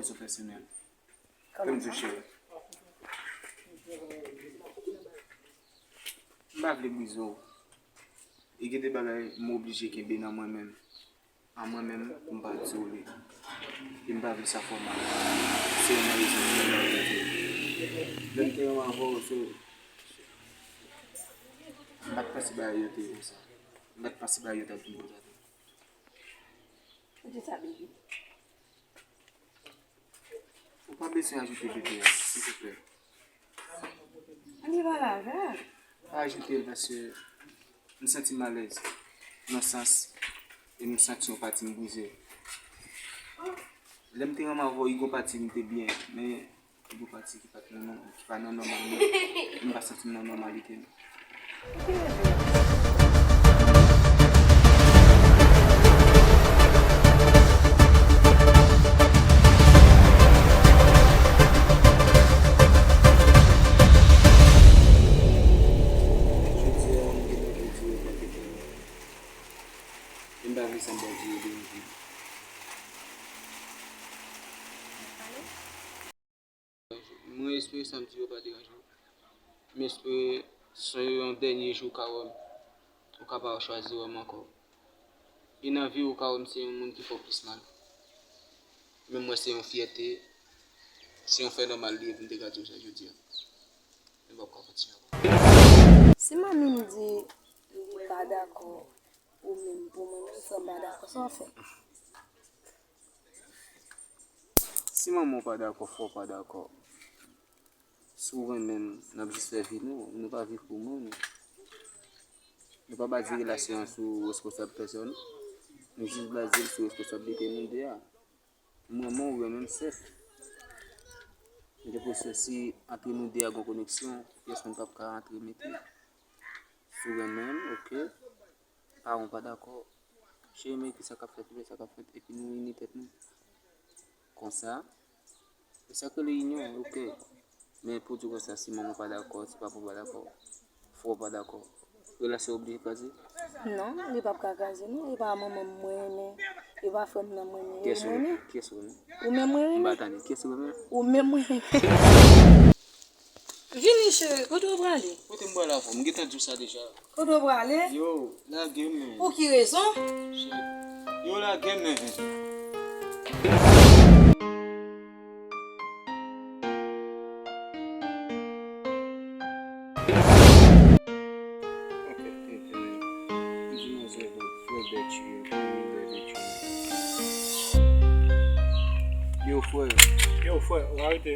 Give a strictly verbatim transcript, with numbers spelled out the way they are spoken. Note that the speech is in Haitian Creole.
Rezon pèsonèl. Kòman sa? Cheri. M pa vle brize w. E gen de bagay m oblije kenbe nan mwen menm. A mwen menm, m pa di w li. E m pa vle sa fè w mal. Se yon rezon ki fè m ap di w. Lè m te renmen avè w, se, m pa t panse bagay yo te ye konsa. M pa t panse bagay yo t ap vin konsa tou. Ou di sa, baby? Ou pa bezwen ajoute bebe a, silvouplè. Ann pale avè l. Pa ajoute l paske m santi m alèz nan sans e m santi yon pati m brize. Lè m te renmen avè w, gen yon pati m te byen, men gen yon pati ki pa t nan, ki pa nan nòmal mwen. M pa santi m nan nòmalite m. Jodi a, m gen yon jodi yo pa te gen. E m pa vle sa m pral di yo deranje m. Mwen espere sa m di yo pa deranje w. M espere se yon dènye jou w ka wè m. Ou ka pa chwazi wè m ankò. E nan vi w, ou ka wè m se yon moun ki fè w plis mal. Men mwen se yon fyète, se yon fè nòmal li ye pou m te ka di w sa jodi a. Men m p ap ka kontinye ankò. Si manmi m di li pa dakò, ou menm pou mwen menm, sa m pa dakò, sa w ap fè? Si manman w pa dakò, fò w pa dakò. Si w renmen m, n ap jis fè vi nou, nou pa viv pou mwen, nou. Nou pa baze relasyon an sou responsab pèsòn. Nou jis baze l sou responsablite nou de a. M renmen w, ou renmen m, sèt. M gen enpresyon si antre nou de a gen koneksyon, pyès moun p ap ka antre mete. Si w renmen m, oke. Paran w pa dakò. Cheri, men kisa k ap fèt, men sa k ap fèt, epi nou ini tèt nou. Konsa, e sa k rele inyon, oke. Men pou di konsa, si manman w pa dakò, si papa w pa dakò, frè w pa dakò, relasyon oblije kraze? Non, li p ap ka kraze, non. E pa manman m mwen renmen, e pa frè m nan mwen renmen. Kiyès ou renmen? Kiyès ou renmen? Ou menm mwen renmen. M pa tande. Kiyès ou renmen? Ou menm mwen renmen. Vini, cheri, kote w prale? Kote m prale avè w? M gentan di w sa deja. Kote w prale? Yo, lage m, men. Pou ki rezon? Shit. Yo, lage m, men. Di manzè bèt, frè bèt yo, frè bèt yo. Yo, frè. Yo, frè, ou arete.